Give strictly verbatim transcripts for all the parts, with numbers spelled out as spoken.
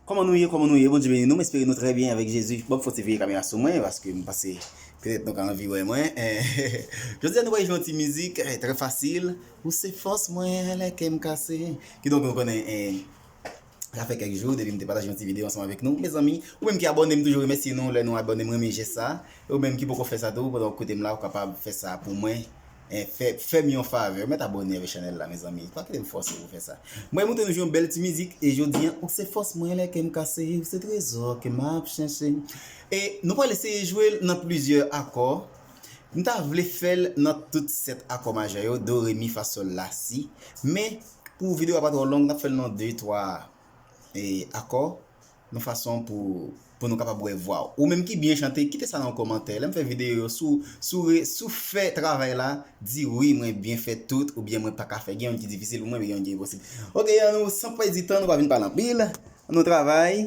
Kòman nou ye? Kòman nou ye? Bondye beni nou. M espere nou trè byen avèk Jezi. Bon, m fò ti vire kamera sou mwen, paske m panse petèt nou ka anvi wè mwen. Jodi a, nou pral jwe yon ti mizik, eh, trè fasil. Ou se fòs mwen lè kè m kase. Kidonk, nou konnen, eh, sa fè kèk jou depi m te pataje yon ti videyo ansanm avèk nou. Mezanmi, ou menm ki abòne, m toujou remèsye nou lè nou abòne, m renmen jès sa. E ou menm ki poko fè sa tou, pandan w koute m la, ou kapab fè sa pou mwen. Eh, fè, fè m yon favè, mèt abòne avèk chanèl la, mezanmi. Pa kite m fòse w pou fè sa. Mwen montre nou jwe yon bèl ti mizik, e jodi a, ou se fòs mwen lè kè m kase, ou se trezò ke m ap chèche. E nou pral eseye jwe l nan plizyè akò. M ta vle fè l nan tout sèt akò majè yo, do, re, mi, fa, sòl, la, si. Men, pou videyo a pa twò long, n ap fè l nan de, twa, e, akò, yon fason pou, pou nou kapab wè vwa w. Ou menm ki byen chante, kite sa nan kòmantè. Lè m fè videyo yo, si w, si w re-, si w fè travay la, di wi, mwen byen fè tout, oubyen mwen pa ka fè. Gen youn ki difisil pou mwen, men gen youn ki enposib. Ok, an nou, san pèdi tan, nou pa vin pale anpil. An nou travay.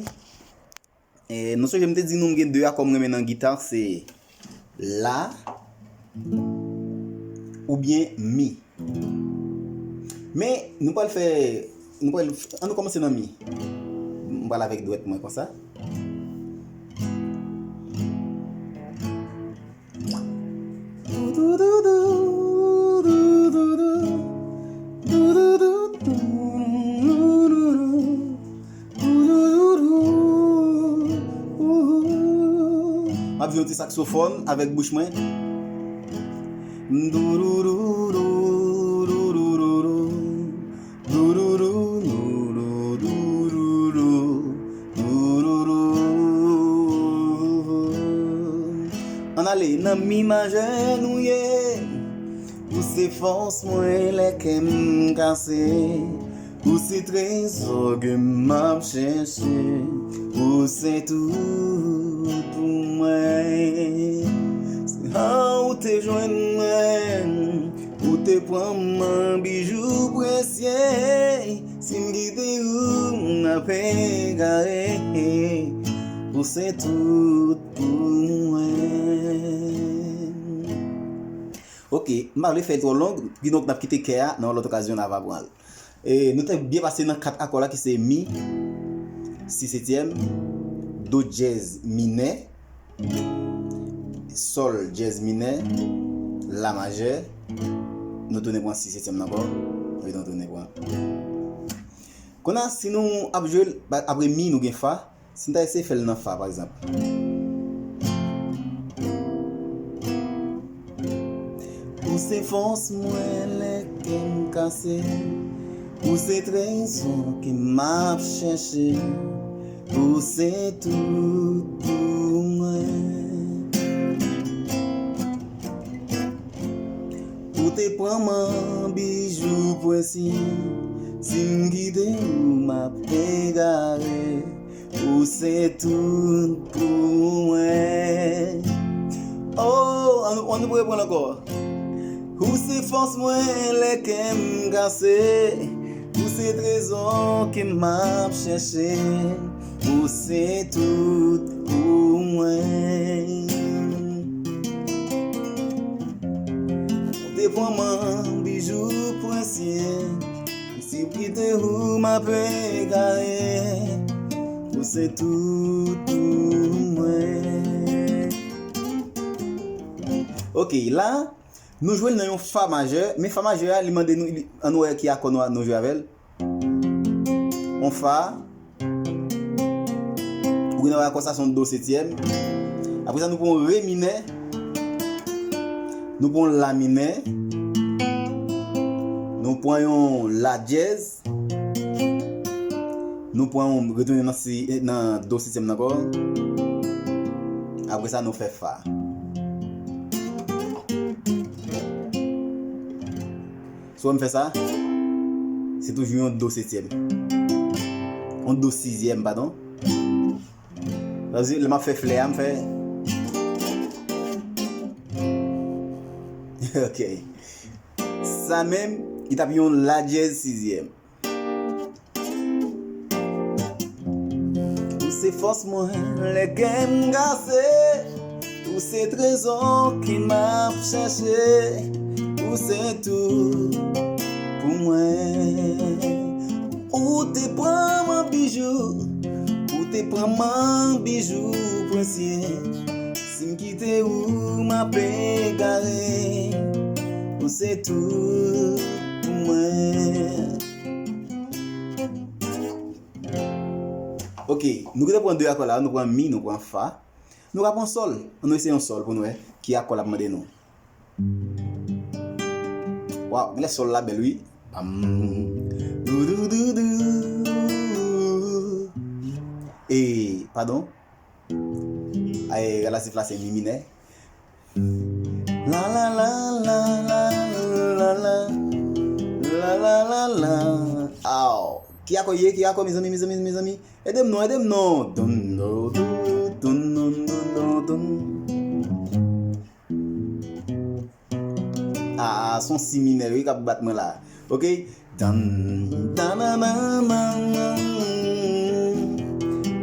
E, nou sonje m te di nou m gen de akò m renmen nan gita, se la oubyen mi. Men, nou pral fè, nou pral, an nou kòmanse nan mi. M pral avèk dwèt mwen konsa. M ap jwe yon ti saksofòn avèk bouch mwen. Ann ale nan mi majè nou ye. Ou se fòs mwen lè kè m kase. Ou se trezò ke m ap chèche. Ou se tout pou mwen. Se la ou te jwenn mwen. Ou te pran m an bijou presye. Si m kite ou, m ap egare. Ou se tout pou mwen. Ok, m pa vle fè l twò long, kidonk n ap kite kè a, nan yon lòt okazyon n a va pran l. E, nou te byen pase nan kat akò la ki se mi, si setyèm, do dyèz minè, sòl dyèz minè, la majè, nou tounen pran si setyèm nan ankò, epi nou tounen pran. Kounye a, si nou ap jwe l, ba, apre mi, nou gen fa. Si n ta eseye fè l nan fa, pa egzanp. Ou se fòs mwen lè kè m kase. Ou se trezò ke m ap chèche. Ou se tout pou mwen. Ou te pran m an bijou presye. Si m kite ou, m ap egare. Ou se tout pou mwen. Oh, an nou, an nou reprann ankò. Ou se fòs mwen lè kè m kase. Ou se trezò ke m ap chèche. Ou se tout pou mwen. Ou te pran m an bijou presye. Si m kite ou, m ap egare. Ou se tout pou mwen. Ok, la, nou jwe l nan yon fa majè, men fa majè a, li mande nou, li, an nou wè ki akò nou, nou jwe avè l. Yon fa. Ou gen dwa wè akò sa se yon do setyèm. Apre sa, nou pran yon re minè. Nou pran yon la minè. Nou pran yon la dyèz. Nou pran yon, retounen nan si, nan do setyèm nan ankò. Apre sa, nou fè fa. Si w wè m fè sa, se toujou yon do setyèm. Yon do sizyèm, padon. Sa vle di, lè m ap fè flè a, m fè. Ok. Sa menm, li t ap yon la dyèz sizyèm. Ou se fòs mwen lè kè m kase. Ou se trezò ke m ap chèche. Ou se tout pou mwen. Ou te pran m an bijou. Te pran m an bijou presye. Si m kite ou, m ap egare. Ou se tout pou mwen. Ok, nou te pran de akò la, nou pran mi, nou pran fa. Nou ka pran sòl. Ann nou eseye yon sòl pou nou wè ki akò l ap mande nou. Waw, genlè sòl la bèl wi. Pam. Dou, dou, dou, dou. E, padon. Ay, relatif la se mi minè. La, la, la, la, la, la, la. La, la, la, la. Aw. Ki akò ye? Ki akò, mezanmi, mezanmi, mezanmi? Ede m non, ede m non. Dun, dun, dun, dun. Ah, se yon si minè wi k ap bat mwen la. Ok. Dan, dan, nan, nan, nan, nan.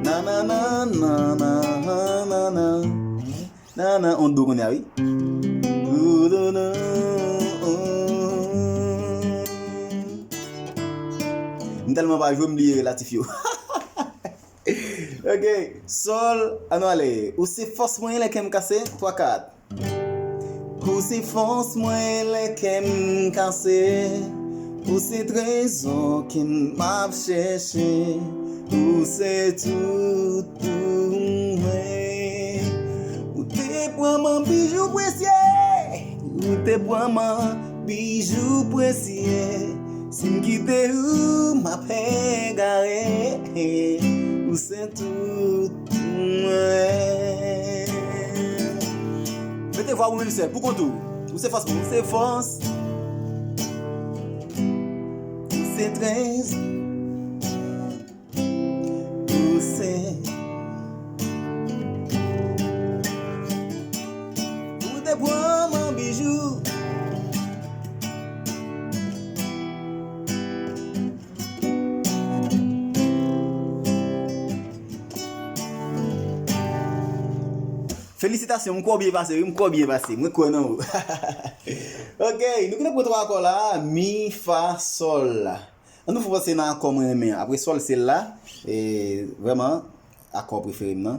Nan, nan, nan, nan, nan, nan, nan, nan. Nan, nan, on do kounye a wi. Dou, dou, dou, oh. M tèlman pa jwe, m bliye relatif yo. Ok, sòl, ann ale. Ou se fòs mwen lè kè m kase, twa, kat. Ou se fòs mwen lè kè m kase. Ou se trezò ke m ap chèche. Ou se tout pou mwen. Ou te pran m an bijou presye. Ou te pran m an bijou presye. Si m kite ou, m ap egare. Ou se tout pou mwen. Mete vwa ou menm sèl, pou kont ou. Ou se fòs mwen, ou se fòs. Ou se trezò. Ou se. Ou te pran m an bijou. Felisitasyon, m kwè w byen pase, wi, m kwè w byen pase. Mwen kwè nan ou. Ok, nou gentan pran twa akò la, mi, fa, sòl. Ann nou fè w panse nan akò mwen renmen an. Apre sòl, se la. E, vrèman, akò prefere m nan.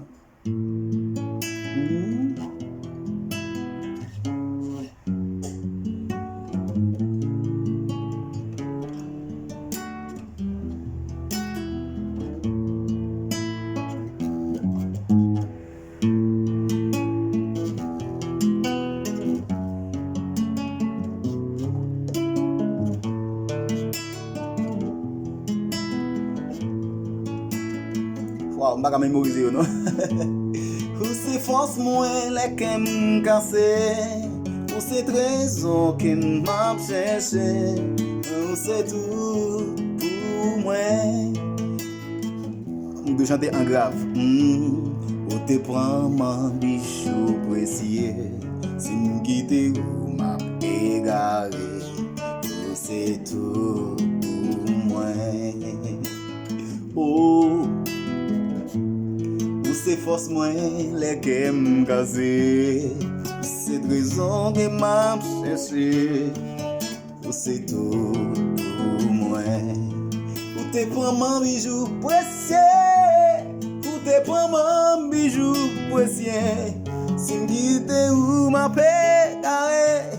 Waw, m pa ka memorize yo non. Ou se fòs mwen lè kè m kase. Ou se trezò ke m ap chèche. Ou se tout pou mwen. M dwe chante an grav. Hmm. Ou te pran m an bijou presye. Si m kite ou, m ap egare. Ou se tout pou mwen. Oh. Ou se fòs mwen lè kè m kase. Ou se trezò ke m ap chèche. Ou se tout pou mwen. Ou te pran m an bijou presye. Ou te pran m an bijou presye. Si m kite ou, m ap egare.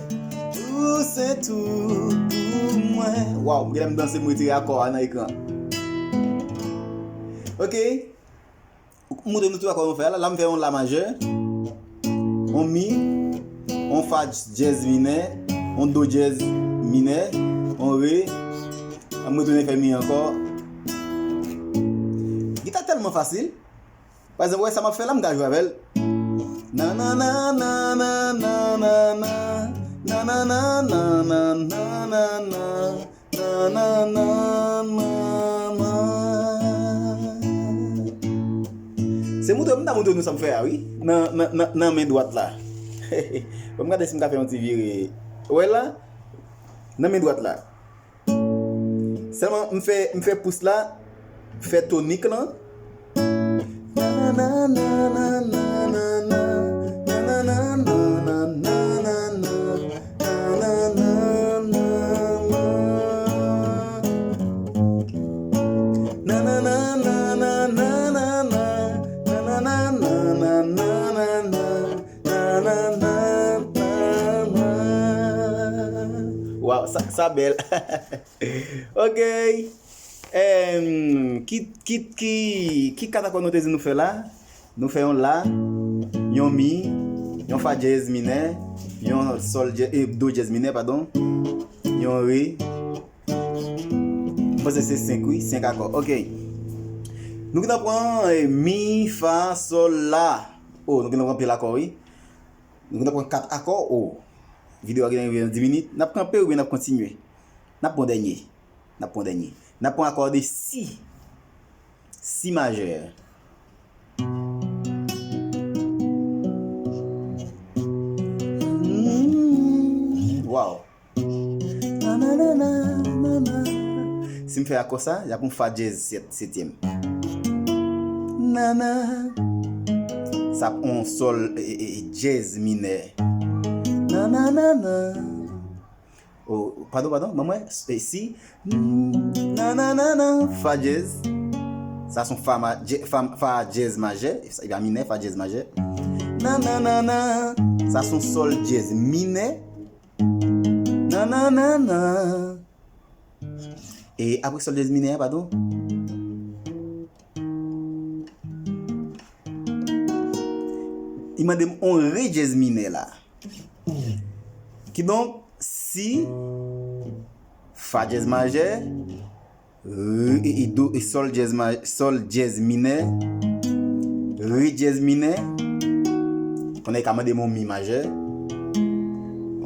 Ou se tout pou mwen. Waw, genlè m danse, m retire akò a nan ekran. Ok. M montre nou tout akò nou fè a la. La m fè yon la majè, yon mi, yon fa dyèz minè, yon do dyèz minè, yon re. M retounen fè mi ankò. Gita tèlman fasil. Pa egzanp, ou wè sa m ap fè la, m ka jwe avè l. Nan, nan, nan, nan. Nan, nan, nan, nan, nan. Nan, nan, nan, nan, nan. Se montre, m ta montre nou sa m fè a, wi. Nan, nan, nan, nan men dwat la. Bon, m gade si m ka fè yon ti vire. Ou wè la? Nan men dwat la. Sèlman, m fè, m fè pous la, fè tonik lan. Sa bèl. Ok. Em, ki, ki, ki, ki kat akò nou te di nou fè la? Nou fè yon la, yon mi, yon fa dyèz minè, yon sòl dyè-, eh, do dyèz minè, padon, yon re. Mwen panse se senk, wi, senk akò. Ok. Nou gentan pran, eh, mi, fa, sòl, la. Oh, nou gentan pran pil akò, wi. Nou gentan pran kat akò, oh. Videyo a gentan rive nan dis minit. N ap kanpe oubyen n ap kontinye? N ap pran dènye. N ap pran dènye. N ap pran akò de si. Si majè. Mm, wow. Si m fè akò sa, y ap yon fa dyèz sèt, setyèm. Nana. Sa ap yon sòl, e, e, e, dyèz minè. Nana, nana. Oh, padon, padon, ban mwen, e, si. Nana, nana, fa dyèz. Sa se yon fa, ma, dye, fa, fa dyèz majè. E pa minè, fa dyèz majè. Nana, nana. Sa se yon sòl dyèz minè. Nan, nan, nan, nan. E apre sòl dyèz minè a, padon. Li mande m on re dyèz minè la. Kidonk, si, fa dyèz majè, re, e, e do, e sòl dyèz ma-, sòl dyèz minè, re dyèz minè. Kounye a, li ka mande m on mi majè,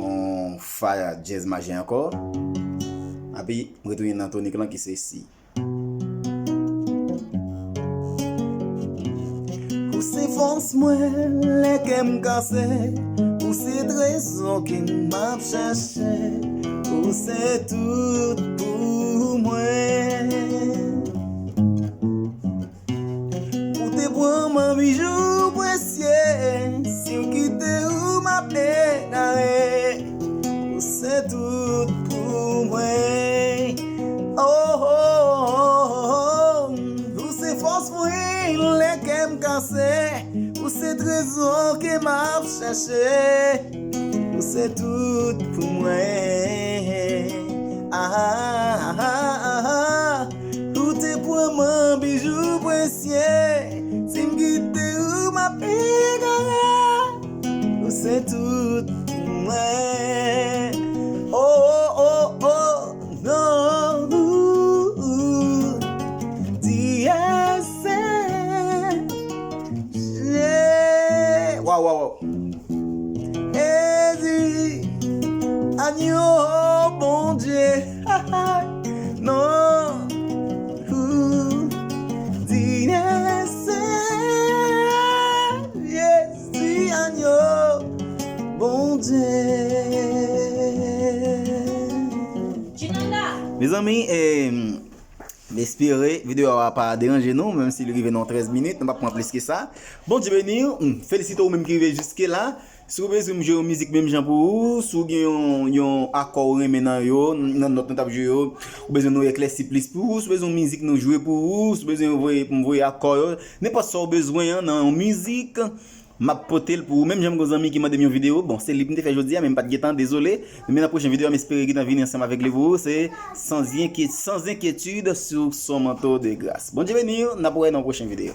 on fa dyèz majè ankò. Epi, m retounen nan tonik lan ki se si. Ou se fòs mwen, lè kè m kase. Ou se trezò ke m ap chache. Ou se tout pou mwen. Ou te pran mwen bijou presye. Si m kite ou, m ap egare. Ou se tout pou mwen. Oh, oh, oh, oh. Ou se fòs mwen lè kè m kase. Ou se trezò ke m ap chache. Ou se tout pou mwen. Ah, ah, ah, ah, ah. Ou te pran mwen bijou presye. Si m kite ou, m ap egare. Ou se tout pou mwen. Oh, oh, oh, oh, non. Di ase. Yeah. Waw, waw, waw. Ezi, agno Bondye. Non. Ou di ese. Jezi, agno Bondye. Mezanmi, eh, m espere videyo a pa deranje nou, menm si li rive nan trèz minit, nou p ap pran plis ke sa. Bondye beni w, m felisite ou menm ki rive jiske la. Si w bezwen m jwe yon mizik menm jan pou ou, si w gen yon, yon akò ou renmen nan yo, nan nòt nou t ap jwe yo, ou bezwen nou eklèsi plis pou ou, si w bezwen yon mizik nou jwe pou ou, si w bezwen voye, pou m voye akò yo, nenpòt sa w bezwen an nan yon mizik, m ap pote l pou ou. Menm jan m gen yon zanmi ki mande m yon videyo, bon, se li pou m te fè jodi a, men m pa t gen tan, dezole. Men nan pwochen videyo a, m espere gentan vini ansanm avèk li pou ou. Se Sans enkyè-, Sans enkyetid sou Son Manto de Gras. Bondye beni w, n ap wè nan yon pwochen videyo.